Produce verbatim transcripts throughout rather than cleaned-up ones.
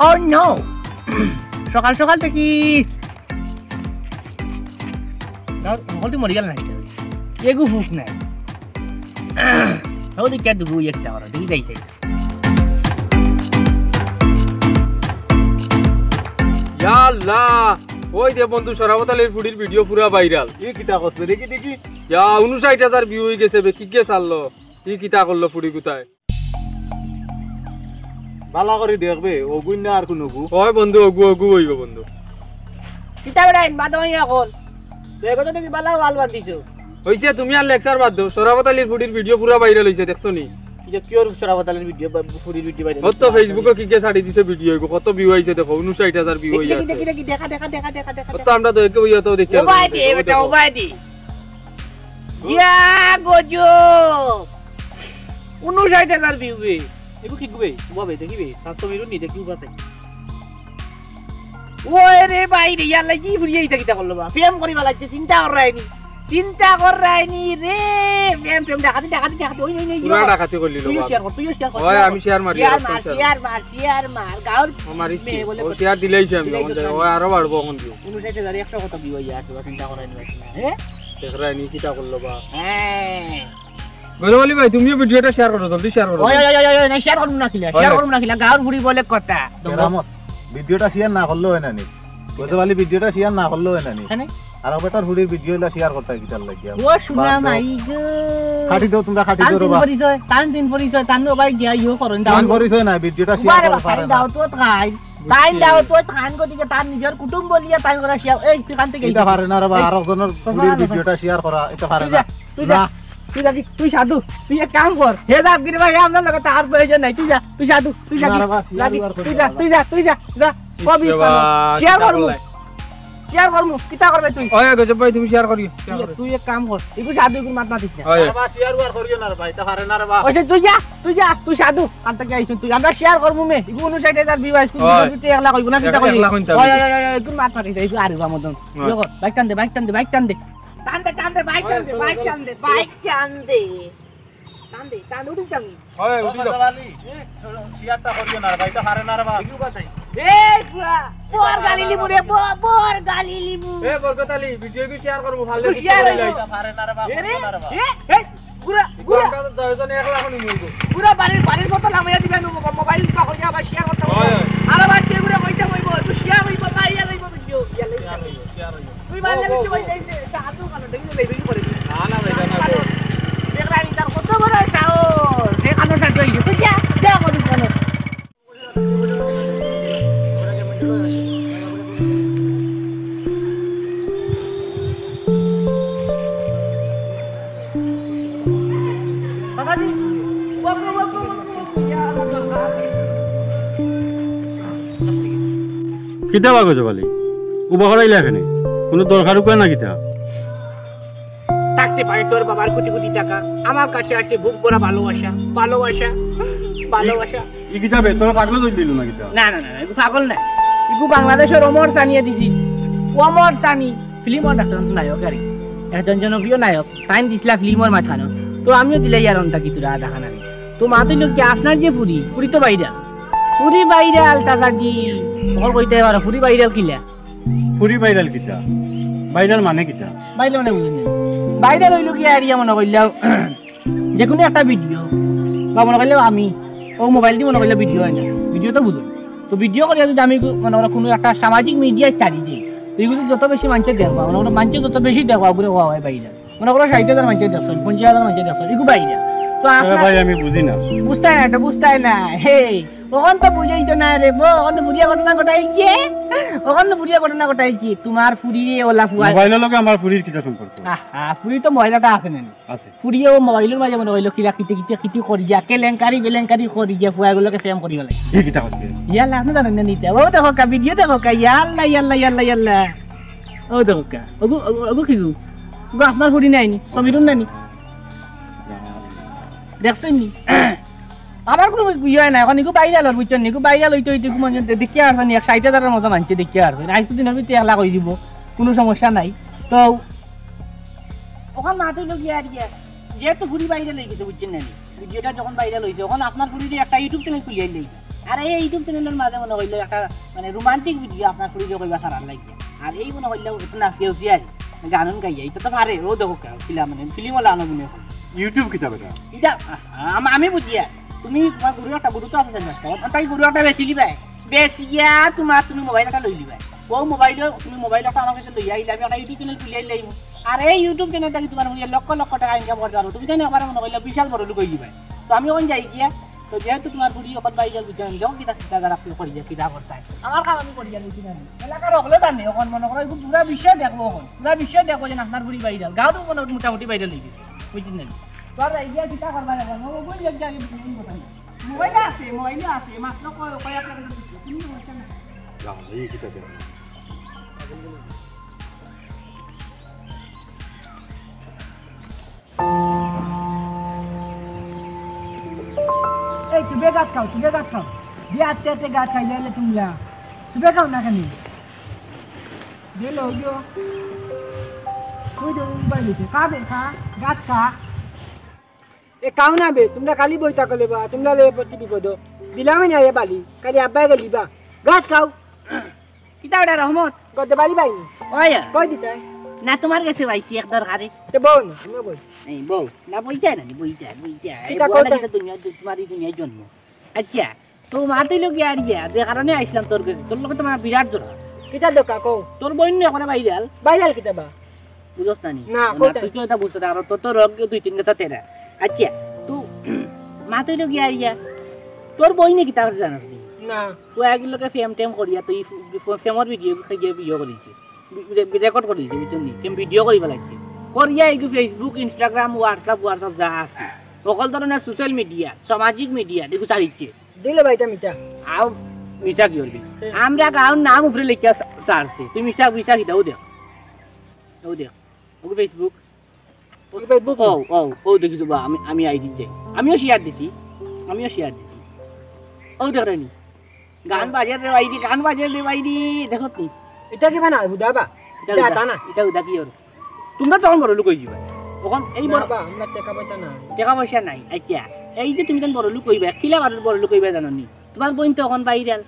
Oh no! সকাল সকাল থাকি হকলটি মরি গেল না, এগু ফুক নাই। ও দেখি আর দুগু ইয়ে কিতা করে, দেখি যাইছে। ইয়া আল্লাহ, ওই দে বন্ধু, শরাফত আলীর ফুড়ির ভিডিও পুরা ভাইরাল। ই কিতা কস বে? দেখি, দেখি। ইয়া, ঊনষাইট হাজার ভিউ অই গেছে বে, কিগে ছাড়লো? ই কিতা করলো ফুড়ি কুতায়? বালা করি দেখবে, অগুইন না আর কুনু গু? ওই বন্ধু, অগু, অগু অইবো বন্ধু। কিতা বেটা, ইন বাদ অইয়া কল। দেখো তো দেখি বালা ওয়াল বাদ দিছো। অইছে, তুমি আর লেকচার বাদ দেও। শরাফত আলীর ফুড়ির ভিডিও পুরা ভাইরাল অইছে, দেখছো নি? ইটা কিওর শরাফত আলীর ভিডিও বা ফুড়ির ভিডিও ভাইরাল? অত Facebook-ও কিগে ছাড়ি দিছে ভিডিও, এগু কত ভিউ আইছে দেখো, ঊনষাইট হাজার ভিউ দেখি, অইয়া দেখি, আছে। দেখি, দেখি, দেখা, দেখা, দেখা, দেখা, দেখা। অত আমরা তো একে বইয়া তো দেখি ও আর ভাই দেখি, দে, ও বেটা, দেখো। ও ভাই দি। ইয়া গজব! ঊনষাইট হাজার ভিউ বে। এগু কিগু বে? ও ভাই, দেখি বে, সাতশো মিরু নি, দেখি উবা চাই। ওই রে ভাই রে, ইয়াল্লা, ই ফুড়িয়ে ইতা কিতা করলো বা? প্রেম করিবা লাগছে, চিন্তা কর রায়নি। চিন্তা কর রায়নি রে। প্রেম, প্রেম, ডাকাতি, ডাকাতি, ডাকাতি, ওই, ওই, ওই, পুরা ওই। ডাকাতি করলি লো তুইও বাবা। Share কর, তুইও share কর, ওই share আমি কর। Share মারি, Share আর মার, share মার, share মার, গাউর ও মারিছি। মেয়ে বলে ও কথা। Share দিলাইছি আমি, দিলাইছি এখন যাই। আমি। ওই আরো বাড়বো এখন দিও। ঊনষাইট হাজার একশো কত ভিউ অইয়া আছে, চিন্তা কর রায়নি, হ্যাঁ? দেখ রায়নি কিতা করলো বা? হ্যাঁ। গজব আলী ভাই, তুমিও ভিডিওটা share করো, জলদি share করো। ওই, ওই, ওই, ওই, ওই, না, share করমু না কিলা, share করমু না কিলা, গাউর ফুড়ি বলে কথা। কেরামত, ভিডিওটা share না করলে অয় না নি? গজব আলী ভিডিওটা share না করলে অয় না নি? কেনে? আর বেটার ফুড়ির ভিডিও ইলা share করতা কিতার লাগিয়া? ও সোনা মাই গো। কাটি দেও তুমরা, কাটি দেও রে বা। পরিচয়, তান চিন পরিচয়, তান ও ভাই গিয়া ইয়ো করইন, তান পরিচয় না, ভিডিওটা share করে পারে না। দাও তো খাই। তাইন দাও তো, তাইন গতিকে তার নিজর কুটুম বলিয়া তাইন করা share। এই, তুই কান থেকে ইটা পারে না রে বা, এই, আরক জনর ফুড়ির ভিডিওটা share করা, ইটা পারে না। তুই যা, তুই যা, তুই সাধু, তুই এক কাম কর। হে যা, গিরি ভাই, আমরার লগে তার প্রয়োজন নাই। তুই যা, তুই সাধু, তুই যা, না রে বা, share তুই যা, তুই যা, তুই যা, যা। ইস কবি রে বা, share কিতা করমু। করলাই? Share করমু, কিতা করবে তুই? ওই গজব ভাই, তুমি share করিও, share করিও। তুই এক কাম কর, ইগু সাধু, ইগুর মাত মাতিস না। ওই। আরে বা, share আর করিও না রে ভাই, ইটা পারে না রে বা। ওই যে তুই যা, তুই যা, তুই সাধু, কান থেকে আইছস তুই। আমরা share করমু মে, ইগু ঊনষাইট হাজার view আইছে, তুই এক লাখ অইবো না, কিতা করিস? এক লাখ অইতাম। ওই, ওই, ওই, ওই, ইগুর মাত মাতিস না, ইগু আরে বা মদন। ওই। দেখো, বাইক টান দে, বাইক টান দে, বাইক টান দে। টান দে, টান দে, বাইক টান দে, বাইক টান দে, বাইক টান দে। টান দে, টান দে, উঠি যাবি। ওই, উঠি যাও। গজব আলী, এ, share টা করিও না রে ভাই, ইটা পারে না রে বা। এই বুড়া, বর গালি লিমু রে, ব-, বর গালি লিমু। এ, বরকত আলী, ভিডিও কি share করবো? ভালো তুই share করবো। ইটা পারে না রে বা, এ রে, পারে না রে বা। এ, এ, বুড়া, বুড়া। আমরা তো দশ জনে এক লাখ নিয়ে নিবো। বুড়া বাড়ির, বাড়ির মতো লামাইয়া দিবা নু, মোবাইল দিবা কইয়া আবার share করতে হবে। ওই, ওই। আর আবার কে বুড়া কইতে হইব, তুই share হইব, তাই আর হইব ভিডিও। Share হইব, share হইব। তুই বাড়ি যাবি, তুই বাড়ি যাইতে, চা আনতে ওখানে, দেখবি তো, দেখবি কি করে। না, না, যাইতাম না। দেখরা, ইতার কত বড় সাহস, যে কানো সাহায্য হইবে, তুই যা, যা করিস কেন? চাচাজি, ওয়াক্কা, ওয়াক্কা, ওয়াক্কা, ওয়াক্কা, ইয়া আল্লাহ। কিতা বা গজব আলী? উবা করাইলা কেনে? কুনু দরকার উকা না কিতা? থাকতে পারে তোর বাবার কোটি কোটি টাকা, আমার কাছে আছে বুক ভরা ভালোবাসা, ভালোবাসা, ভালোবাসা। ই কিতা বে? তোরা পাগল হয়ে দিল না কিতা? না, না, না, না, ইগু পাগল না। ইগু বাংলাদেশর অমর সানিয়ে দিছি। অমর সানি। ফিল্মর একটা নায়ক আর কি। একজন জনপ্রিয় নায়ক। তাইন দিছলা ফিল্মর মাঝখানো। তো আমিও দিলাই আর অন্তা কি তোরা দেখান আর কি। তো মাত অইলো কি আপনার যে ফুরি, ফুরি তো ভাইরাল। ফুরি ভাইরাল, চাচাজি। তখন কইতে পারো, ফুরি ভাইরাল কিলা? ফুরি ভাইরাল কিতা? ভাইরাল মানে কিতা? ভাইরাল মানে বুঝুন নি। ভাইরাল অইলো কি আর ইয়া মনে করলাম, যে কোনো একটা ভিডিও, বা মনে করলাম আমি, ও মোবাইল দি মনে করলাম ভিডিও হয় না, ভিডিও তো বুঝুন। তো ভিডিও করিয়া যদি আমি কো-, মনে করো কোনো একটা সামাজিক মিডিয়ায় ছাড়ি দিই, তো ইগুলো যত বেশি মানষে দেখবা, মনে করো মানষে যত বেশি দেখবা, ওগুলো হওয়া হয় ভাইরাল। মনে করো ষাইট হাজার মানষে দেখছইন, পঞ্চাশ হাজার মানষে দেখছইন, ইগু ভাইরাল। তো এ আপনার ভাই, আমি বুঝি না। বুঝতায় না, তো বুঝতায় না। হে, অখন তো বুঝাইতো না রে, বো, অখন তো বুঝিয়া ঘটনা ঘটাইছে। অখন তো বুঝিয়া ঘটনা ঘটাইছে। তোমার ফুরিয়ে ওলা ফুয়া। মোবাইলর লগে আমার ফুরির কিতা সম্পর্ক? আহা, ফুরি তো মহিলাটা আছে না? আছে। ফুরিয়ে ও মোবাইলর মাঝে মনে হইলো কিরা কিতে কিতে কিতে করি যা, কেলেঙ্কারি বেলেঙ্কারি করি যা, ফুয়া এগুলোকে প্রেম করি হলে। এ কিতা করছে? ইয়া লাভ না জানেন না নিতে। ও দেখো কা, ভিডিও দেখো কা, ইয়াল্লা, ইয়াল্লা, ইয়াল্লা, ইয়াল্লা। ও দেখো কা, ওগু, ওগু, ওগু কি গু? ওগু আপনার ফুরি নাই নি, সমীরুন নাই নি? দেখছেন নি? আমার কোনো ইয়ে নাই, এখন ইগু ভাইরাল অর, বুঝছেন নি? ইগু ভাইরাল হইতে হইতে ইগু মানে দেখিয়া আসছেন নি, এক ষাইট হাজারর মতো মানষে দেখিয়া আসছেন। আইজ দুদিন আমি তো এক লাখ হই দিব, কোনো সমস্যা নাই। তো ওখান মাত্র লোক ইয়ে আর ইয়ে, যেহেতু ফুরি ভাইরাল হয়ে গেছে, বুঝছেন না নি? ভিডিওটা যখন ভাইরাল হইছে, ওখান আপনার ফুরিরে একটা YouTube channel খুলিয়া দিলে। আর এই YouTube চ্যানেলর মাঝে মনে করলে একটা মানে রোমান্টিক ভিডিও আপনার ফুড়িরে কইবা ছাড়ার লাগিয়া। আর এই মনে করলে একটু নাচিয়া উচিয়া আর গান গাইয়া, ইটা তো পারে, ও দেখো কে, ফিল্ম মানে ফিল্ম ওলা আনো মনে হয়। YouTube কিতা বেটা? ইটা আ-, আম-, আমি বুঝিয়া, তুমি তোমার গরু একটা, গরু তো আছে চাইর পাঁচটা, তাই গরু একটা বেচিলিবায়, বেচিয়া তোমার তুমি মোবাইল একটা লইলিবায়। ও মোবাইল, তুমি মোবাইল একটা আমার কাছে লইয়া আইলে আমি একটা YouTube চ্যানেল খুলিয়া আইলাম। আর এই YouTube চ্যানেল থাকি তোমার ফুড়িয়ে লক্ষ লক্ষ টাকা ইনকাম করতে পারবো। তুমি জানো আমার মনে করলে বিশাল বড় লোক অইযিবায়। তো আমি অখন যাই গিয়া, তো যেহেতু তোমার ফুড়ি অখন বাইরে বুঝছো না, যখন কিতা চিন্তা ধারা আপনি করিয়া কিতা করতায়, আমার কাম আমি করিয়া নিছি না। এলাকার হকলে জানে, অখন মনে করো, এখন পুরা বিশ্ব দেখবো, অখন পুরা বিশ্ব দেখবো যে আপনার ফুড়ি বাইরে, গাঁও তো মনে মোটামুটি বাইরে লই গেছে, বুঝছেন না? তো আর এই গিয়া কিতা করবা এখন? ও বই এক জায়গায় বিক্রি করতে হবে। মোবাইল আছে, মোবাইল আছে, মাত্র কয়, কয় এক টাকা দিচ্ছি, তুমি বলছো না। না, এই কিতা দেখো? এই, তুমি গাত খাও, তুমি গাত খাও। দিয়ে আস্তে আস্তে গাত খাই গেলে তুমরা। তুমি খাও না কেন? দে লো, গিয়ে। তুই তো উবাই দিতে। খা বে, খা। গাত খা। এ, খাও না বে, তুমরা খালি বই থাকলে বা, তুমরা লে প্রতি বিপদ। দিলাম না এ বালি, খালি আব্বাই গেলি বা। গাত খাও। কিতা ওটা রহমত? গদ্দে বালি বাইনি। ওই। কই দিতায়? না, তোমার গেছে পাইছি এক দরকারে। তে বউ না, আমরা বই। এই বউ, না বইতে না, বইতে, বইতে। এই কিতা বউ কইতা? নাকি তো দুনিয়া, তোমার এই দুনিয়ার জন্ম। আচ্ছা, তো মাত অইলো গিয়া আর গিয়া, যে কারণে আইছলাম তোর গেছে, তোর লগে তো আমার বিরাট দরকার। কিতা দরকার কও? তোর বইন নু একবারে ভাইরাল। ভাইরাল কিতা বা? বুঝছ না নি? না, ও না, কইতা। তুই তো এটা বুঝছ না, আর তোর তো রোগ দুই তিন গেছা তেরা। আচ্ছা, তো মাত অইলো গিয়া আর গিয়া, তোর বইনে কিতা করছে জানোস নি? না। তো এগুলোকে ফেম টেম করিয়া তুই ফেমর ভিডিও খাইয়া বিয়ে করেছে। রে-, রেকর্ড করে দিছে, বুঝছো নি? কেন ভিডিও করিবা লাগছে। করিয়া এই যে Facebook, Instagram, WhatsApp, WhatsApp যা আছে, সকল ধরনের সোশ্যাল মিডিয়া, সামাজিক মিডিয়া, দেখো চালিচ্ছে। দিলে ভাই, এটা মিছা। আও, মিছা কি করবি? হুম। আমরা গাঁওর নাম উপরে লেখিয়া সা-, সারছে। তুই মিছা, মিছা কিতা? ও দেখ। ও দেখ। ওকে Facebook। কি Facebook? ও, ও, ও, দেখিছো বা, আমি, আমি আইডি দেই। আমিও শেয়ার দিছি। আমিও শেয়ার দিছি। ও দেখ রে নি। গান বাজে রে ভাই দি, গান বাজে রে ভাই দি, দেখো তুই। এটা কি বানা? হুদা বা? এটা এটা হুদা, আতা না। এটা হুদা কি ওর? তোমরা তখন বড় লোক অইযিবা। তখন এই না বড় বা, আমরা টেকা পয়সা নাই। টেকা পয়সা নাই। আচ্ছা, এই যে তুমি তখন বড় লোক অইবা, কিলা বড়, বড় লোক অইবা জানো নি? তোমার বইন তো এখন ভাইরাল।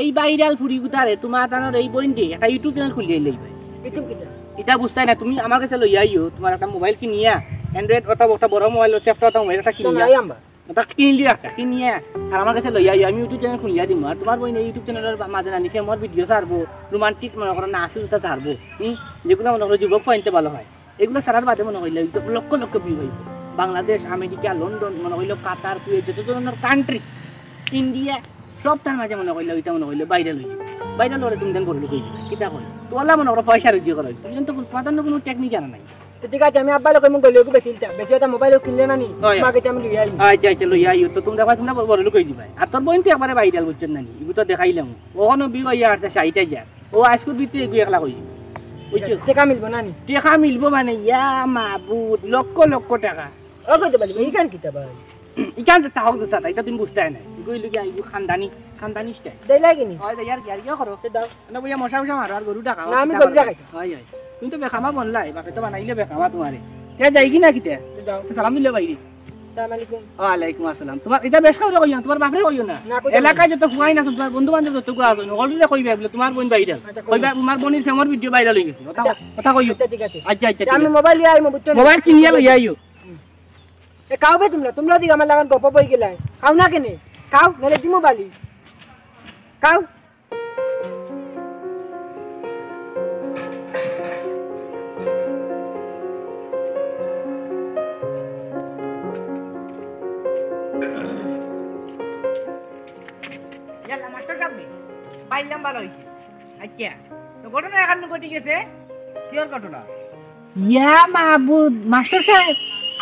এই ভাইরাল ফুড়ি গুতারে, তোমার তানোর এই বইন দিয়ে একটা YouTube চ্যানেল খুলিয়া লইবে। YouTube কিতা? এটা বুঝতায় না, তুমি আমার কাছে লইয়া আইও, তোমার একটা মোবাইল কিনিয়া, Android অথবা একটা বড় মোবাইল, সফট অথবা মোবাইল একটা তো কিনিয়া। নাই আমার। ওটা কিনলি একটা, কিনিয়া, আর আমার কাছে লইয়া আইও, আমি YouTube চ্যানেল খুলিয়া দিমু। আর তোমার বইন এই YouTube চ্যানেলর মাঝে নানি ফেমর ভিডিও ছাড়বো, রোমান্টিক মনে করো না, আসি ওটা ছাড়বো। হুম, যেগুলো মনে করো যুবক পয়েন্টে ভালো হয়, এগুলো ছাড়ার বাদে মনে করলে ওই তো লক্ষ লক্ষ ভিউ অইবো। বাংলাদেশ, আমেরিকা, লন্ডন, মনে করলে কাতার, কুয়েত, যত ধরনের কান্ট্রি, ইন্ডিয়া, সব তার মাঝে মনে করলে ওইটা মনে করলে ভাইরাল অইবো। ভাইরাল হলে তুমি দেন বড় লোক অইবো। কিতা কই? তো ওলা মনে করো পয়সা রুজি করো। তুমি তো কোনো, তোমার তো কোনো টেকনিক জানা নাই। তো ঠিক আছে, আমি আব্বা লোকে মুখ গলিয়ে বেশি দিতাম, বেশি একটা মোবাইল কিনলে না নি, হয়। তোমাকে আমি লইয়া আইবো। আচ্ছা, আচ্ছা, লইয়া আইও। তো তুমি দেখবা, তোমরা বড় লোক অইযিবা। আর তোর বইন তো একবারে ভাইরাল, বুঝছো না নি? এগুলো তো দেখাইলাম। ওখানে ভিউ আইয়া আটটা ষাট হাজার। ও আজকে ভিতরে এগুলো এক লাখ অইবো। বুঝছো? টেকা মিলবো না নি? টেকা মিলবো মানে, ইয়া মাবুদ, লক্ষ লক্ষ টাকা। ও কইতে পারবো, ইখান কিতা ভাই? ইখান যে তাহক দোষা, এটা তুমি বুঝতায় না। এগুলো কি, এগুলো খানদানি, খানদানি স্টাইল। দেই লাগে নি? হয়, দেই আর কি, আর কিও করো। তো দাও। না, বইয়া মশা উশা মারো, আর গরু ডাকাও। না, আমি কিতা গরু করো? ডাকাই। হয়, হয়। তুমি তো বেকামা বনলাই, বাপে তো বানাইলে বেকামা তোমারে। কে যাই কি না কিতে? তো দাও। তো সালাম দিলে বাইরে। আসসালামু আলাইকুম। ওয়ালাইকুম আসসালাম। তোমার এটা বেশ করে কইও না, তোমার বাপরে কইও না। না, কইতাম না। এলাকায় যত ফুয়াইন আছে, তোমার বন্ধু বান্ধব যত গুলা আছে, সকলরে কইবে বলে তোমার বইন ভাইরাল। আচ্ছা, কইবে কইতাম। তোমার বইনের ফেমর ভিডিও ভাইরাল অই গেছে। কথা, আচ্ছা। কথা কইও। আচ্ছা, ঠিক আছে। আচ্ছা, আচ্ছা, তে ঠিক আমি আছে। মোবাইল লইয়া আইমু, বুঝছো নি? মোবাইল কিনিয়া লইয়া আইও। এ, খাও বে তোমরা, তোমরা দিকে আমার লাগান গপ বই গেলাই। খাও না কেনে? খাও, নাহলে দিমু বালি। খাও। ইয়াল্লা, মাস্টার সাহেব নি? পাইলাম, ভালা অইছে। আচ্ছা, তো ঘটনা এখান ঘটি গেছে। কিয়র ঘটনা? ইয়া মাবুদ, মাস্টার সাহেব,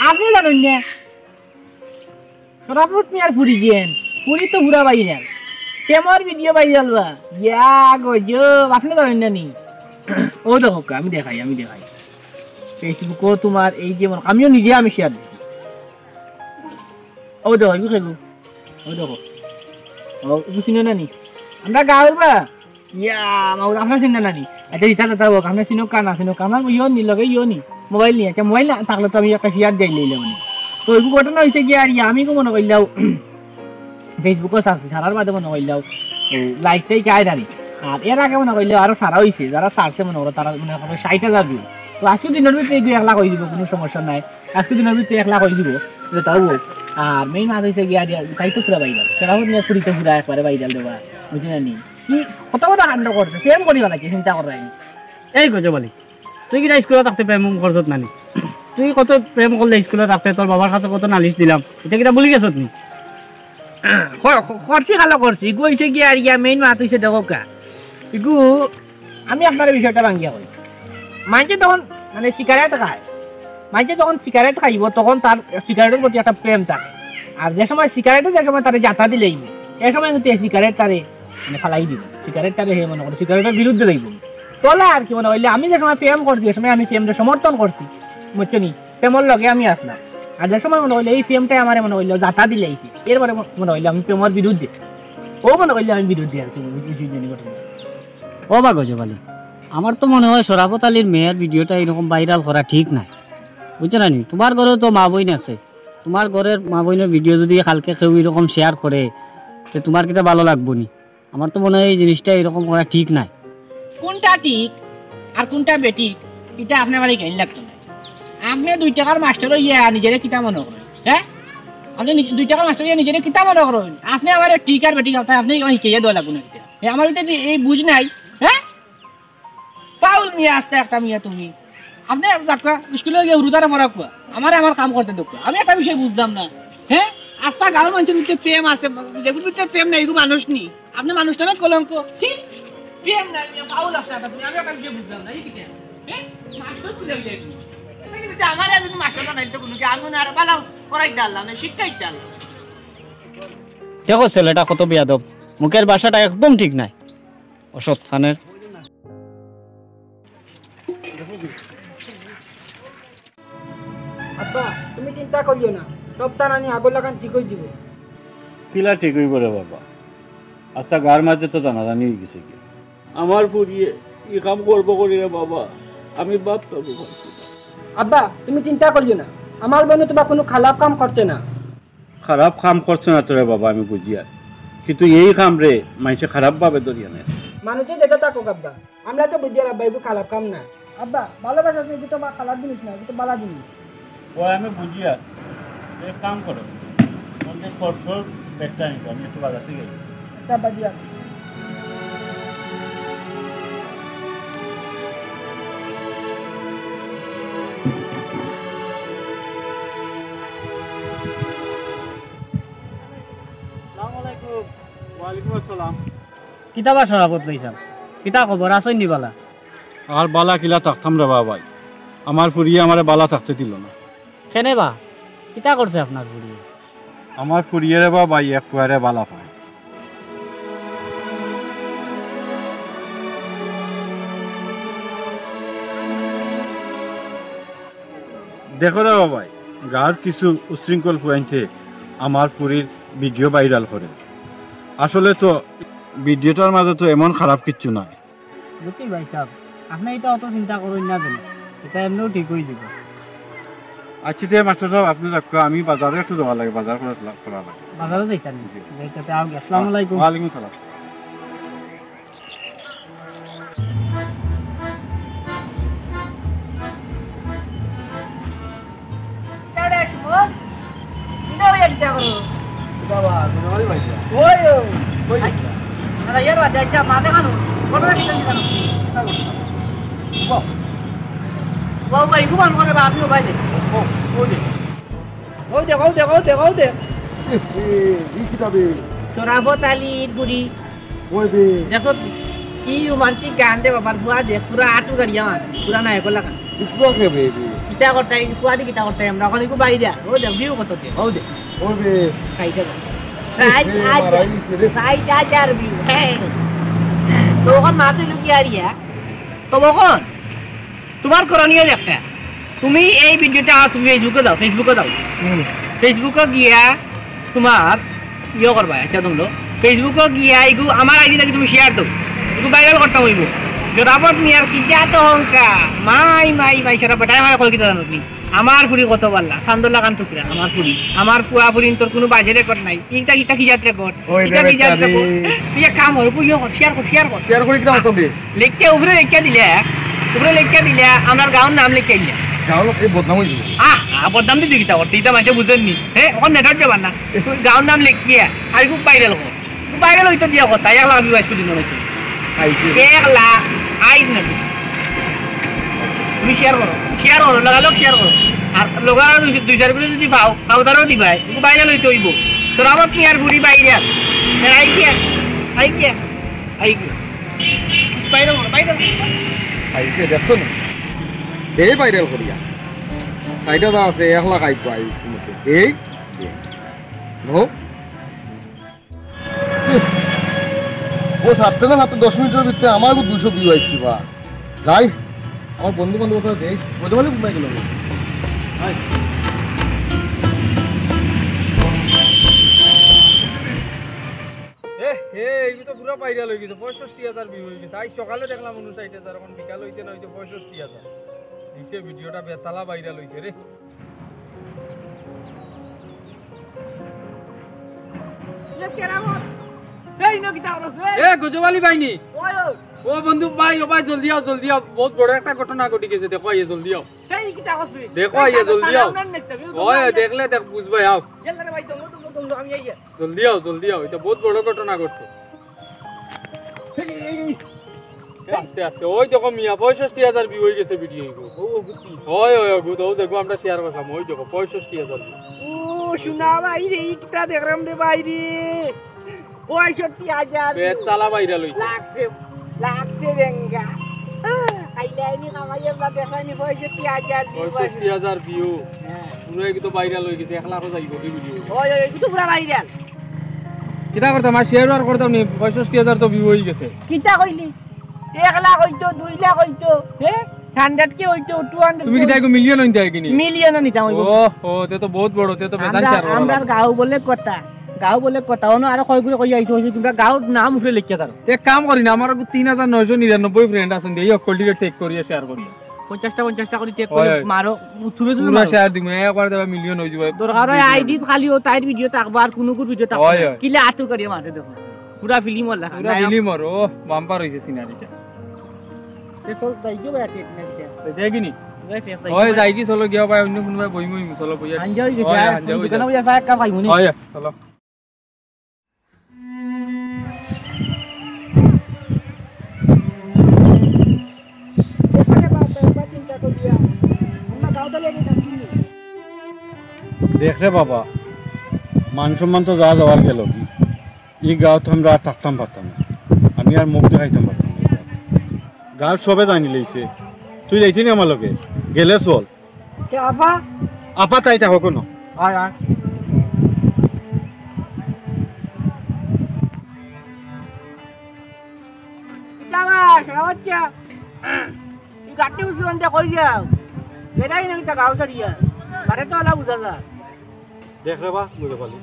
আপনে জানইন না? শরাফত মিয়ার ফুড়ি যেন, ফুড়ি তো পুরা ভাইরাল। ফেমর ভিডিও ভাইরাল বা। ইয়া গজব, আপনে জানইন না নি? ও দেখো, আমি দেখাই, আমি দেখাই। Facebook-ও তোমার এই যেমন, আমিও নিজে আমি শেয়ার দিছি। ও দেখো, এগু খেগু। ও দেখো। ও, এগু চিনো না নি? আমরা গাঁওর বা। ইয়া, মাবুদ, আপনার চিন্তা না নি? আচ্ছা, ইতা কথা হোক, আপনার চিনো কানা, চিনো কানা, ইয়ো নি, লগে ইয়ো নি। মোবাইল নি, আচ্ছা, মোবাইল না থাকলে তো আমি একটা শেয়ার দিলে মানে। তো এগু ঘটনা অইছে কি আর ইয়া, আমি কো মনে করলাম, Facebook-ও ছাড়ছি, ছাড়ার বাদে মনে করলাও লাইক টাইক আয় জানি। আর এর আগে মনে করলাও আরো ছাড়া অইছে, যারা ছাড়ছে মনে করো তারা মনে করো ষাইট হাজার ভিউ। তো আজকে দিনর ভিতরে এগু এক লাখ অই দিবো, কুনু সমস্যা নাই। আজকে দিনর ভিতরে এক লাখ অই দিবো, যেটা অইবো। আর মেইন মাত অইছে গিয়া দিয়া তাই তো পুরা ভাইরাল, তারা বললে পুরিতে পুরা একবারে ভাইরাল দেওয়া, বুঝছো নি? কি কত বড় কাণ্ড করছে, প্রেম করিবা নাকি চিন্তা কররায়নি। এই গজব আলী, তুই কিতা স্কুলো থাকতে প্রেম করছত নানি? তুই কত প্রেম করলে স্কুলো থাকতে, তোর বাবার কাছে কত নালিশ দিলাম, ইতা কিতা ভুলি গেছত নি? ক-, ক-, করছি, কালো করছি। ইগু অইছে গিয়া আর ইয়া মেইন মাত অইছে দেখো কা। ইগু আমি আপনারে বিষয়টা ভাঙ্গিয়া কই। মাইনষে তখন মানে সিগারেট খায়, মাইনষে তখন সিগারেট খাইবো তখন তার সিগারেটর প্রতি একটা প্রেম থাকে। আর যে সময় সিগারেটে যে সময় তারে জাতা দিলাইবো, এ সময় কিন্তু এই সিগারেট তারে মানে ফালাই দিবো, সিগারেট তারে হে মনে করে সিগারেটর বিরুদ্ধে যাইবো। তলে আর কি মনে করলে আমি যে সময় প্রেম করছি, এ সময় আমি প্রেমরে সমর্থন করছি, বুঝছো নি? প্রেমর লগে আমি আসলাম। আর যে সময় মনে করলে এই প্রেমটাই আমারে মনে করলে জাতা দিলাইছে, এরপরে ম-, মনে করলে আমি প্রেমর বিরুদ্ধে, ও মনে করলে আমি বিরুদ্ধে আর কি, বুঝ-, বুঝি জানি ঘটনা। ও বা গজব আলী, আমার তো মনে হয় শরাফত আলীর মেয়ের ভিডিওটা এরকম ভাইরাল করা ঠিক নাই, বুঝছো না নি? তোমার ঘরেও তো মা বইন আছে, তোমার ঘরের মা বইনের ভিডিও যদি কালকে কেউ এরকম শেয়ার করে, তে তোমার কিতা ভালো লাগবো নি? আমার তো মনে হয় এই জিনিসটা এরকম করা ঠিক নাই। কোনটা ঠিক আর কোনটা বেঠিক, ইটা আপনে আমারে গাইন লাগতো না। আপনে দুই টাকার মাস্টার অইয়া নিজেরে কিতা মনে করইন, হ্যাঁ? আপনে নিজ-, দুই টাকার মাস্টার অইয়া নিজেরে কিতা মনে করইন? আপনে আমারে ঠিক আর বেঠিক কথা আপনে আমারে হিকাইয়া দেওয়া লাগবো না কিতা? এ, আমার ইটা যে এই বুঝ নাই, হ্যাঁ? ফাউল মিয়া, আস্তা একটা মিয়া তুমি। আপনে যাউক্কা, স্কুলো গিয়া হুরুতারে পড়াউক্কা, আমারে আমার কাম করতে দেউক্কা। আমি একটা বিষয় বুঝলাম না, হ্যাঁ? আস্তা গাঁওর মানষর ভিতরে প্রেম আছে, যেগুর ভিতরে প্রেম নাই, এগু মানুষ নি। আপনে মানুষ নামে কলঙ্ক। ছি, প্রেম নাই, মিয়া, ফাউল আস্তা একটা তুমি। আমি একটা বিষয় বুঝলাম না, এই কিতা? হ্যাঁ? মাস্টার তুলে গেলে কি? এটা কিন্তু আমারে যদি মাস্টার বানাইতো কুনু কি, আমি না আরো ভালা করাই দিলাম, শিক্ষাই দিলাম। দেখো ছেলেটা কত বেয়াদব, মুখের ভাষাটা একদম ঠিক নাই। অসৎ খানের। আব্বা, তুমি চিন্তা করিও না, সবতা নানি আগর লাখান ঠিক অই যিবো। কিলা ঠিক অইবো রে বাবা? আস্তা গাঁওর মাঝে তো জানাজানি অই গেছে কি। আমার ফুরিয়ে ই কাম করবো করি রে বাবা, আমি ভাবতাম পারছি না। আব্বা, তুমি চিন্তা করিও না, আমার বইনে তুমার কুনু খারাপ কাম করতে না। খারাপ কাম করছে না তো রে বাবা, আমি বুঝিয়ার, কিন্তু এই কামরে মানষে খারাপ ভাবে ধরিয়া নেয়। মানষে যেতা থাকউক আব্বা, আমরা তো বুঝিয়ার আব্বা, এগু খারাপ কাম না। আব্বা, ভালোবাসা তো এগু তো বা খারাপ জিনিস না, এগু তো ভালা জিনিস। ও আমি বুঝিয়ার, এক কাম করো, তোমাকে খরচর ব্যাগটা নিবো, আমি একটু বাজার থেকে আই। আচ্ছা, আব্বা, দিয়া। আসসালামু আলাইকুম। ওয়ালাইকুম আসসালাম। কিতা বা শরাফত ভাইসাব? কিতা খবর? আছইন নি বালা? আর বালা কিলা থাকতাম রে বাবা ভাই, আমার ফুরিয়ে আমারে বালা থাকতে দিল না। কেনে বা? কিতা করছে আপনার ফুরিয়ে? আমার ফুরিয়ে রে বাবা ভাই এক ফুয়ারে বালা পায়। দেখো রে বাবা ভাই, গাঁওর কিছু উশৃঙ্খল ফুয়াইন্তে আমার ফুরির ভিডিও ভাইরাল করে। আসলে তো ভিডিওটার মাঝে তো এমন খারাপ কিচ্ছু নাই। বুঝছি ভাইসাব, আপনে ইতা অত চিন্তা করইন না যেন, ইতা এমনেউ ঠিক অই যিবো। আচ্ছা, তে মাস্টার সাব, আপনে রাখো, আমি বাজারে একটু যাওয়া লাগে, বাজার করা, করা লাগে। বাজারো যাইতা নি? জি। যাইতা তে আউক। আসসালামু আলাইকুম। ওয়ালাইকুম সালাম। কিতা রে সুমন? কিতা অইয়া কিতা করো? বাবা, গুড মর্নিং ভাইয়া। ওই, ওই। কই আচ্ছা। গেছিলা? দাদা, ইয়ার বাদে আচ্ছা, মাঝে কানো? ঘটনা কিতা কিতা জানো? কিতা ঘটনা? বাহ। বাহ, ভাই, খুব ভালো করে বা, আপনিও বাইরে। ও, ও, ওই দে। ওই দে, ওই দে, ওই দে, ওই দে। এ, এ, ই কিতা বে? শরাফত আলীর ফুরি। ওই বে। দেখো, কি রোমান্টিক গান রে বাবার ফুয়া দেখ, পুরা আটু গাড়িয়া মারছে, পুরা নায়কর লাখান। ইসবা কে বে বে? কিতা করতাই, ফুয়া দি কিতা করতাই আমরা, অখন ইগু বাইরা। ও দেখ, ভিউ কত দে, ও দে। ওই বে। খাইতে দে। ষাইট এ, হাজার, মারাই দিছে রে। ষাইট হাজার ভিউ, হ্যাঁ। তো অখন মাত্র লুকিয়ে আরিয়া। তো অখন তুমার করণীয় একটা, তুমি এই ভিডিওটা তুমি Facebook-ও দাও, Facebook-ও দাও। হুম। Facebook-ও গিয়া তুমার ইয়ে করবা, আচ্ছা, তোমরা Facebook-ও গিয়া ইগু আমার আইডি থাকি তুমি শেয়ার দাও, ইগু ভাইরাল করতাম অইবো। শরাফত মিয়ার কিতা তো হংকা, মাই, মাই, মাই, শরাফত, তাই আমার কল কিতা জানো তুমি? আমার ফুরি কত বালা, চান্দর লাখান টুকরা, আমার ফুরি। আমার ফুয়া ফুরিন্তর কুনু বাজে রেকর্ড নাই। ইটা, ইটা কি জাত রেকর্ড? ওই ইটা রে কি জাত বেটা রে। রেকর্ড? তুই এক কাম কর, তুই ইয়ে কর, শেয়ার কর, শেয়ার কর। শেয়ার করি কিতা করতাম রে? লেখিয়া, উপরে লেখিয়া দিলে, উপরে লেখিয়া দিলে, আমরার গাঁওর নাম লেখিয়া দিলে। গাঁওর এই বদনাম অই যাইবো। আহ, আহ, বদনাম দি কিতা করতে? ইটা মানষে বুঝের নি। হে, অখন নেটর জমানা। তুই গাঁওর নাম লেখিয়া, আর খুব ভাইরাল কর। ভাইরাল অইতো দিয়া কথা, এক লাখ view আইজ পর্যন্ত অইতো। আইছে। এক লাখ, আইজ না। তুমি শেয়ার করো, শেয়ার করো, লাগালো শেয়ার করো। আর লগা দুই, দুই চাইর করে যদি পাও, পাও তারও দিবায়। কিন্তু ভাইরাল অইতে অইবো। তোর আবার কি আর ঘুরি বাইরে আর? এর আই গিয়া, আই গিয়া, আই গিয়া। ভাইরাল করো, ভাইরাল করো। আইছে, দেখছো নি? এই ভাইরাল করিয়া। সাইডে যা আছে, এক লাখ আইবো, আই, এই, এই। নো? ও সাত থেকে সাত দশ মিনিটর ভিতরে আমার দুইশো ভিউ আইছে বা। যাই, আমার বন্ধু বান্ধব কোথায় দেই, বোঝা বলে ঘুমাই গেল। এ, এ, এই তো পুরা ভাইরাল অই গেছে, পঁয়ষট্টি হাজার ভিউ অই গেছে। আইজ সকালে দেখলাম ঊনষাইট হাজার, অখন বিকাল অইতে না অইতে পঁয়ষট্টি হাজার। দিছে ভিডিওটা বেতালা ভাইরাল অইছে রে। এ, কেরামত। এই, ইনো কিতা করছ রে? এ, গজব আলী ভাই নি? ওই, ওই। ও বন্ধু ভাই, ও ভাই, জলদি আও, জলদি আও। বউত বড় একটা ঘটনা ঘটি গেছে, দেখো আইয়া, জলদি আও। এই, কিতা করছ রে? দেখো আইয়া, জলদি আও। ওই, দেখলে দেখ, বুঝবায়, আও। গেল রে ভাই, দম, দম, দম, দম, আমি আইয়া। জলদি আও, জলদি আও, ইটা বউত বড় ঘটনা ঘটছে। এই, এই, এই। আস্তে আস্তে, ওই দেখো মিয়া, পঁয়ষট্টি হাজার ভিউ অই গেছে ভিডিও ইগু। ও, ও, বুঝছি। ওই, ওই, ওই, গুড, ও দেখো আমরা শেয়ার করলাম, ওই দেখো, পঁয়ষট্টি হাজার ভিউ। ও, শোনা ভাই রে, ইটা দেখলাম রে ভাই রে। পঁয়ষট্টি হাজার ভিউ। বেতালা ভাইরাল অইছে। লাগছে, লাগছে বেঙ্গা। খাইলাইনি, কামাইয়া, দেখলাইনি, পঁয়ষট্টি হাজার ভিউ। পঁয়ষট্টি হাজার ভিউ। হ্যাঁ। পুরা ইগু তো ভাইরাল অই গেছে, এক লাখও যাইবো কি ভিডিও। ওই, ওই, ইগু তো পুরা ভাইরাল। কিতা করতাম, আর শেয়ার আর করতাম নি, পঁয়ষট্টি হাজার তো ভিউ অই গেছে। কিতা কইলি? এক লাখ অইতো, দুই লাখ অইতো, হে? হান্ড্রেড কে অইতো, টু হান্ড্রেড তুমি কে কিতা অইতো। ইগু মিলিয়ন অইতে হয় কিনি? মিলিয়ন নিতাম অইবো। ও, ও, তে তো বউত বড়, তে তো বেদান আমরা, শেয়ার করা আমরার লাগবো। গাঁও বলে কথা, গাঁও বলে কথা, অনো আরো কয় করে কই আইছো, কইছো, তোমরা গাঁওর নাম উপরে লেখিয়া দাও। তে এক কাম করি না, আমার তিন হাজার নয়শো নিরানব্বই ফ্রেন্ড আছইন, এই হকলটিরে ট্যাগ করিয়া শেয়ার করিয়া। পঞ্চাশটা, পঞ্চাশটা করি ট্যাগ করিয়া মারো, ছুড়ে ছুড়ে পুরা মারো। শেয়ার দিমু, একবার দেবা মিলিয়ন অই যাইবো। দরকার অয় আইডি খালি ও তাইর ভিডিও থাকবো, আর কুনু কুর ভিডিও থাকবো না। কিলা আতু করিয়া মারছে দেখো। পুরা ফিল্ম অর লাখান। পুরা ফিল্ম অর, ও বাম্পার অইছে সিনারিটা। সে চল, যাই গিয়া ভাই, আজকে এখানে গিয়া। তো যাই কি নি? ভাই, ফেস যাই ওই গিয়া। যাই কি, চলো গিয়া ভাই, অন্য কুনু ভাই বইমু, চলো বইয়া। হাঞ্জা অই গেছে, ওই, আর হাঞ্জা অই দোকানে গেছে। বইয়া চা এক কাপ খাইমু নি? ওই, চলো। দেখ রে বাবা, মান সম্মান তো যা যাওয়ার গেল কি, ই গাঁওত আমরা আর থাকতাম পারতাম না, আমি আর মুখ দেখাইতাম পারতাম না। গাঁওর সবে জানি লইছে, তুই যাইতি নি আমার লগে? গেলে চল। কে আপা? আপা তাই থাকো কোনো। আয়, আয়। কিতা বা, শোনা বাচ্চা? তুই গাড়ি উঠে আনতে কই যাও? বেটাই নাকি তা গাঁও ছাড়িয়া? বারে তো ওলা বুঝা যায়। দেখ রে বা, বুঝে পালি।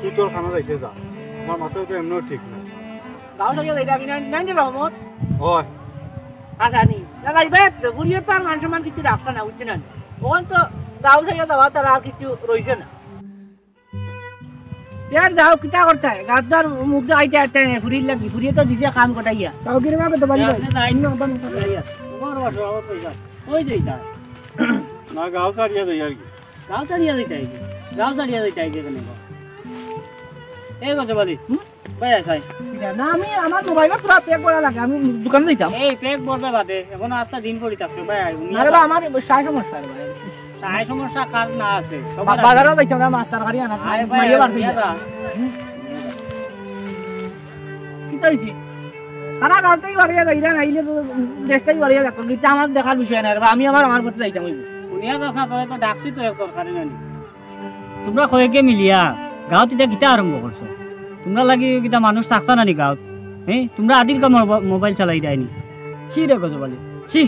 তুই তোর খানা যাইতে যা। আমার মাথাও তো এমনিও ঠিক না। গাঁও ছাড়িয়া যাইতে আমি নাই, নাই রে রহমত। হয়। আচ্ছা, নি। না যাইবে, ঘুরিয়ে তো আর মান সম্মান কিছু রাখছে না, বুঝছে না? ওখান তো গাঁও ছাড়িয়া যাওয়া তার আর কিছু রইছে না। তে আর যাও, কিতা করতায়? গাছ তো আর মুখ দিয়ে আইতে আইতে নেই, ফুরির লাগি। ফুরিয়ে তো দিছে কাম কটাইয়া। তাও কিরে মা করতে পারি ভাই? আপনি যাই। না, বাবা, বাবা। যাইয়া। তোমার বাসা, আমার পয়সা। কই যাইতা? না, গাঁও ছাড়িয়া যাই আর কি। গাঁও ছাড়িয়া যাইতা আইছে? গাঁও ছাড়িয়া যাইতা আইছে কেনে গো? এই গো জবালি। হুম? ভাই, আয়, আয়। না, আমি আমার মোবাইলে পুরা প্যাক করা লাগে, আমি দোকানে যাইতাম। এই প্যাক ভরবে বাদে, এখন আস্তা দিন পড়ি থাকছে, ভাই, আয়, উনি আরে বা, আমার সাই সমস্যা রে ভাই। সাই সমস্যা কার না আছে? সবার বা-, আছে। বাজারেও যাইতাম না, মাছ তরকারি আনা, আরে ভাই, মাইয়া বার উনি হইয়া। আদা। হুম? কিতা হইছে? তারা গাঁওতেই বাড়িয়া যাইরা, নাইলে তো দেশটাই বাড়িয়া যাক। কিন্তু আমার দেখার বিষয় না রে বা, আমি আমার, আমার পথে যাইতাম হইব। উনিয়া যাস না, তোরে তো ডাকছি তো এক দরকারে নানি। তোমরা কয়েকে মিলিয়া গাঁওত ইতা কিতা আরম্ভ করছো? তোমরা লাগি কিতা মানুষ থাকতা নানি গাঁওত? হ্যাঁ, তোমরা আদির কা মোবা-, মোবাইল চালাই দেয়নি। ছি রে গজবালি, ছি।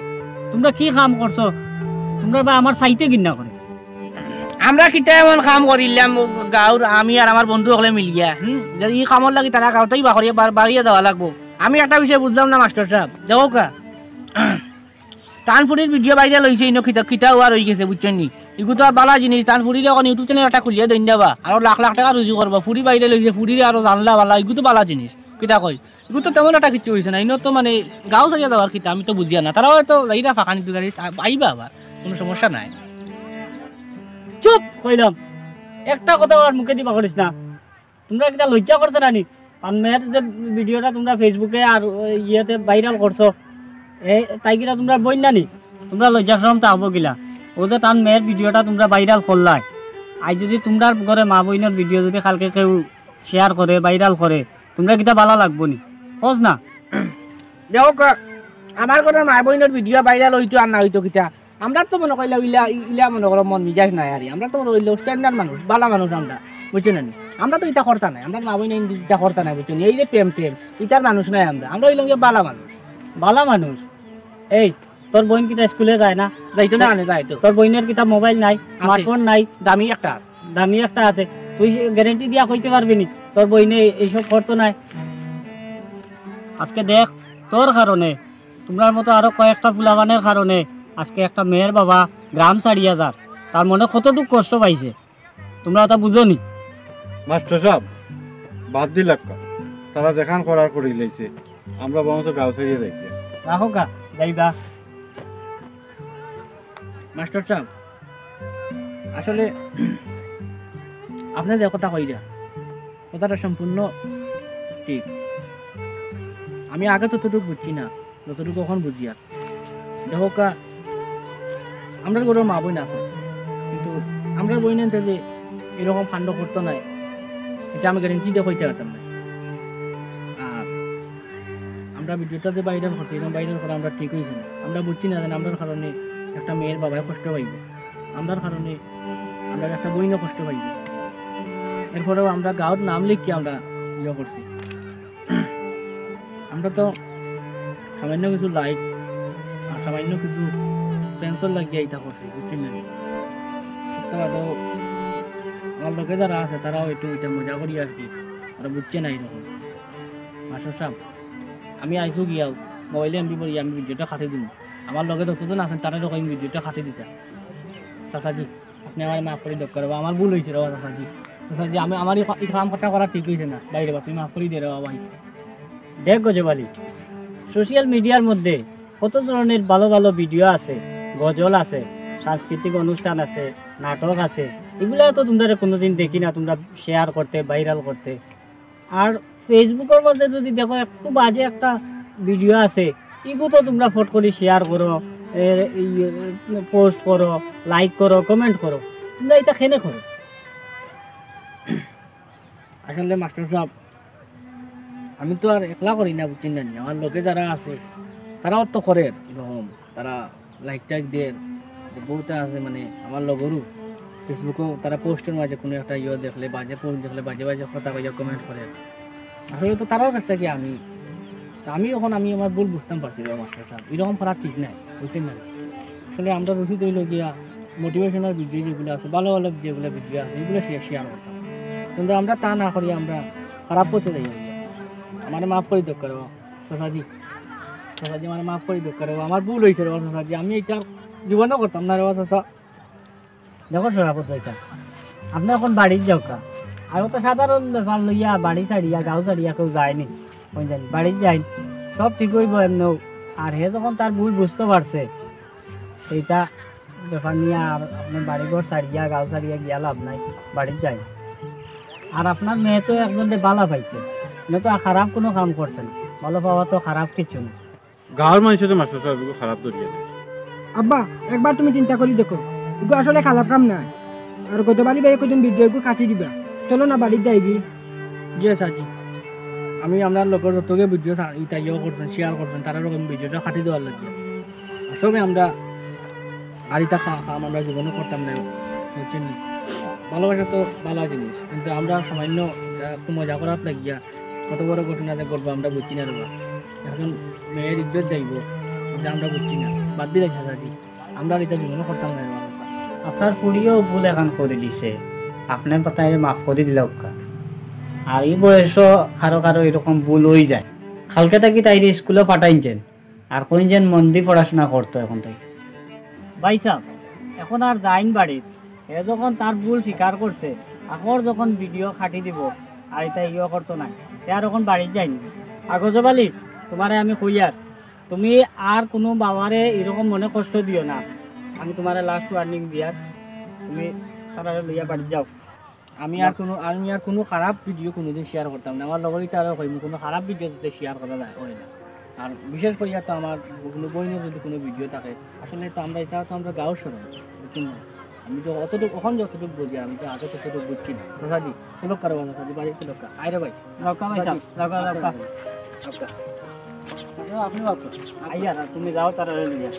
তোমরা কি কাম করছো? তোমরা বা আমার চাইতে ঘিন্না করে। আমরা কিতা এমন কাম করিলাম গাঁওর, আমি আর আমার বন্ধু হকলে মিলিয়া, হুম? যে ই কামর লাগি তারা গাঁওতেই বাড়িয়া, বার-, বাড়িয়া যাওয়া লাগবো। আমি একটা বিষয় বুঝলাম না মাস্টার সাহেব, দেখো কা। তান ফুরির ভিডিও ভাইরাল অইছে, ইনো কিতা কিতা অওয়ার অইগেছে, বুঝছইন নি? ইগু তো আর বালা জিনিস, তান ফুরিরে অখন YouTube চ্যানেল একটা খুলিয়া দেইন দেবা, আরো লাখ লাখ টেকা রুজি করবা, ফুরি ভাইরাল অইছে, ফুরিরে আরো জানলা বালা, ইগু তো বালা জিনিস। কিতা কই? ইগু তো তেমন একটা কিচ্ছু অইছে না, ইনো তো মানে গাঁও ছাড়িয়া যাওয়ার কিতা, আমি তো বুঝিয়ার না। তারা অয়তো যাইরা ফাঁকা নিতে গাড়ি আইবা আবার, কুনু সমস্যা নাই। চুপ কইলাম, একটা কথা আর মুখে দিবা করিস না। তুমরা কিতা লজ্জা করছো না নি? তান মেয়ের যে ভিডিওটা তুমরা Facebook-এ আর ইয়েতে ভাইরাল করছো, এ, তাই কিতা তুমরার বইন না নি? তুমরা লজ্জা শরম থাকবো কিলা? অউ যে তান মেয়ের ভিডিওটা তুমরা ভাইরাল করলায়, আইজ যুদি তুমরার ঘরে মা বইনর ভিডিও যুদি কালকে কেউ শেয়ার করে, ভাইরাল করে, তুমরার কিতা বালা লাগবো নি? কছ না? দেখো কা, আমার ঘরর মা বইনর ভিডিও ভাইরাল অইতো আর না অইতো কিতা, আমরা তো মনো করিলা ইলা, ইলা মনো করো মন মিজাজ নাই আর। আমরা তো মনো করিলা স্ট্যান্ডার্ড মানুষ, বালা মানুষ আমরা, বুঝছো না নি? আমরা তো ইতা করতা নায়, আমরার মা বইন ইতা করতা নায়, বুঝছো নি? এই যে প্রেম টেম, ইতার মানুষ নায় আমরা, আমরা অইলাম গিয়া বালা মানুষ। বালা মানুষ? এই, তোর বইন কিতা স্কুলে যায় না? যাইতো না, আনে যাইতো। তোর বইনর কিতা মোবাইল নাই, আছে। স্মার্টফোন নাই? দামি একটা আছে। দামি একটা আছে। তুই গ্যারান্টি দিয়া কইতে পারবি নি তোর বইনে এইসব করতো নায়? আজকে দেখ, তোর কারণে, তুমরার মতো আরো কয়েকটা ফুলাফানের কারণে আজকে একটা মেয়ের বাবা গ্রাম ছাড়িয়া যার, তার মনে কতটুক কষ্ট পাইছে। তুমরা অতা বুঝো নি? মাস্টার সাব, বাদ দিলাউক্কা, তারা যেখান করার করিলাইছে, আমরা বরঞ্চ গাঁও ছাড়িয়া যাইগি। রাখো গা, যাইবা। মাস্টার সাব, আসলে আপনে যে কথা কইরা, কথাটা সম্পূর্ণ ঠিক। আমি আগে ততটুক বুঝছি না, যতটুক অখন বুঝিয়ার। দেখো কা, আমরার ঘরর মা বইন আছে, কিন্তু আমরার বইন আনতে যে এরকম কাণ্ড করতো নায়, ইটা আমি গ্যারান্টি দিয়া কইতে পারতাম না। আর আমরা ভিডিওটা যে ভাইরাল করছি, এরকম ভাইরাল করা আমরা ঠিক অইছে না। আমরা বুঝছি না যেন আমরার কারণে একটা মেয়ের বাবায় কষ্ট পাইবো, আমরার কারণে আমরার একটা বইনও কষ্ট পাইবো। এরপরেও আমরা গাঁওর নাম লেখিয়া আমরা ইয়ে করছি। আমরা তো সামান্য কিছু লাইক আর সামান্য কিছু ফ্যান্সর লাগিয়া ইতা করছি, বুঝছইন নি? সত্যবাদও আমার লগে যারা আছে, তারাও একটু ইটা মজা করি আর কি, ওরা বুঝছে না এরকম। মাস্টার সাব, আমি আইসু গিয়াও, মোবাইলে এমবি পড়ি, আমি ভিডিওটা কাটি দিমু। আমার লগে যতজন আছেন, তারা এরকম ভিডিওটা কাটি দিতা। চাচাজি, আপনে আমারে মাফ করি দেউক্কা রে বা, আমার ভুল অইছে রে বা চাচাজি। চাচাজি, আমি, আমার ই কা-, ই কামটা করা ঠিক অইছে না। ভাই রে বা, তুমি মাফ করি দে রে বা ভাই। দেখ গজব আলী, সোশ্যাল মিডিয়ার মধ্যে কত ধরনের ভালো ভালো ভিডিও আছে, গজল আছে, সাংস্কৃতিক অনুষ্ঠান আছে, নাটক আছে, ইগুলা তো তুমরারে কুনুদিন দেখি না তুমরা শেয়ার করতে, ভাইরাল করতে। আর Facebook-অর মধ্যে যুদি দেখো একটু বাজে একটা ভিডিও আছে, ইগু তো তুমরা ফট করি শেয়ার করো, এ, ই, পোস্ট করো, লাইক করো, কমেন্ট করো, তুমরা ইতা কেনে করো? আসলে মাস্টার সাব, আমি তো আর একলা করি না, বুঝছইন না নি? আমার লগে যারা আছে, তারাও তো করের এরকম, তারা লাইক টাইক দের, বহুতে আছে মানে আমার লগরও Facebook-ও তারা পোস্টর মাঝে কুনু একটা ইয়ে দেখলে, বাজে পোস্ট দেখলে, বাজে বাজে কথা কইয়া কমেন্ট করের। আসলে তো তারার কাছ থাকি আমি, তা আমি অখন আমি আমার ভুল বুঝতাম পারছি রে মাস্টার সাব, এরকম করা ঠিক নায়, বুঝছইন না? আসলে আমরা উচিত অইলো গিয়া মোটিভেশনাল ভিডিও যেগুলা আছে, ভালো ভালো যেগুলা ভিডিও আছে, এগুলা শেয়ার, শেয়ার করতাম, কিন্তু আমরা তা না করি আমরা খারাপ পথে যাই। আমারে মাফ করি দেউক্কা রে বা, চাচাজি, চাচাজি, আমারে মাফ করি দেউক্কা রে বা, আমার ভুল অইছে রে বা চাচাজি, আমি ইতা আর জীবনেও করতাম না রে বা চাচা। দেখো শরাফত ভাইসাব, আপনে অখন বাড়িত যাউক্কা। আর অত সাধারণ ব্যাপার লইয়া বাড়ি ছাড়িয়া, গাঁও ছাড়িয়া কেউ যায় নি, বুঝছইন নি? বাড়িত যাইন, সব ঠিক অইবো এমনেউ। আর হে যখন তার ভুল বুঝতো পারছে, ইতা ব্যাপার নিয়া আর আপনে বাড়ি ঘর ছাড়িয়া, গাঁও ছাড়িয়া গিয়া লাভ নাই, বাড়িত যাইন। আর আপনার মেয়ে তো একজনরে বালা পাইছে, ইনো তো আর খারাপ কুনু কাম করছে না, বালা পাওয়া তো খারাপ কিচ্ছু না। গাঁওর মানষে তো মাস্টার সাব ইগু খারাপ ধরিয়া দেয়। আব্বা, একবার তুমি চিন্তা করি দেখো, ইগু আসলে খারাপ কাম নায়। আর গজব আলী ভাইয়ে কইছইন ভিডিও ইগু কাটি দিবা। চলো না বাড়িত যাইগি। জি চাচাজি, আমি আমরার লগর যতগে ভিডিও ছা-, ইতা ইয়ে করছইন, শেয়ার করছইন, তারার লগে আমি ভিডিওটা কাটি দেওয়ার লাগি। আসলে আমরা আর ইতা কা-, কাম আমরা জীবনেও করতাম না, বুঝছইন নি? ভালোবাসা তো ভালা জিনিস, কিন্তু আমরা সামান্য, আহ, একটু মজা করার লাগিয়া কত বড় ঘটনা যে ঘটবো আমরা বুঝছি না রে বা। অখন মেয়ের ইজ্জত যাইবো, ইতা আমরা বুঝছি না। বাদ দিলাইন চাচাজি, আমরা আর ইতা জীবনেও করতাম না রে বা। আপনার ফুড়িও ভুল একখান করি দিছে, আপনে তাইরে মাফ করি দিলাউক্কা। আর ই বয়সো কারো কারো এরকম ভুল অই যায়। কালকে থাকি তাইরে স্কুলো পাঠাইন যেন। আর কইন যেন মন দি পড়াশোনা করতো এখন থাকি। ভাইসাব, এখন আর যাইন বাড়িত। হে যখন তার ভুল স্বীকার করছে, আকর যখন ভিডিও কাটি দিব, আর ইতা ইয়ে করতো নায়। হে আর এখন বাড়িত যাইন। আর গজব আলী, তুমারে আমি কইয়ার, তুমি আর কুনু বাবারে এরকম মনে কষ্ট দিও না। আমি তুমারে লাস্ট ওয়ার্নিং দিয়ার, তুমি তারারে লইয়া বাড়িত যাও। আমি আর কুনু, আমি আর কুনু খারাপ ভিডিও কুনুদিন শেয়ার করতাম না। আমার লগর ইতারে কইমু, কুনু খারাপ ভিডিও যাতে শেয়ার করা যায়, অয় না। আর বিশেষ করিয়া তো আমার কুনু বইনর যদি কুনু ভিডিও থাকে, আসলে তো আমরা, ইতা তো আমরা গাঁওর সরল, বুঝছইন না? আমি তো অতটুকু, অখন যতটুকু বুঝি, আমি তো আগে ততটুকু বুঝছি না। চাচাজি, তুলক্কা রে বা, চাচাজি, বাড়ি তুলক্কা। আয় রে ভাই। লক্কা ভাই সাহেব, লক্কা, লক্কা। লক্কা। আপনি লক্কা। আইয়া, তুমি যাও, তারারে লইয়া।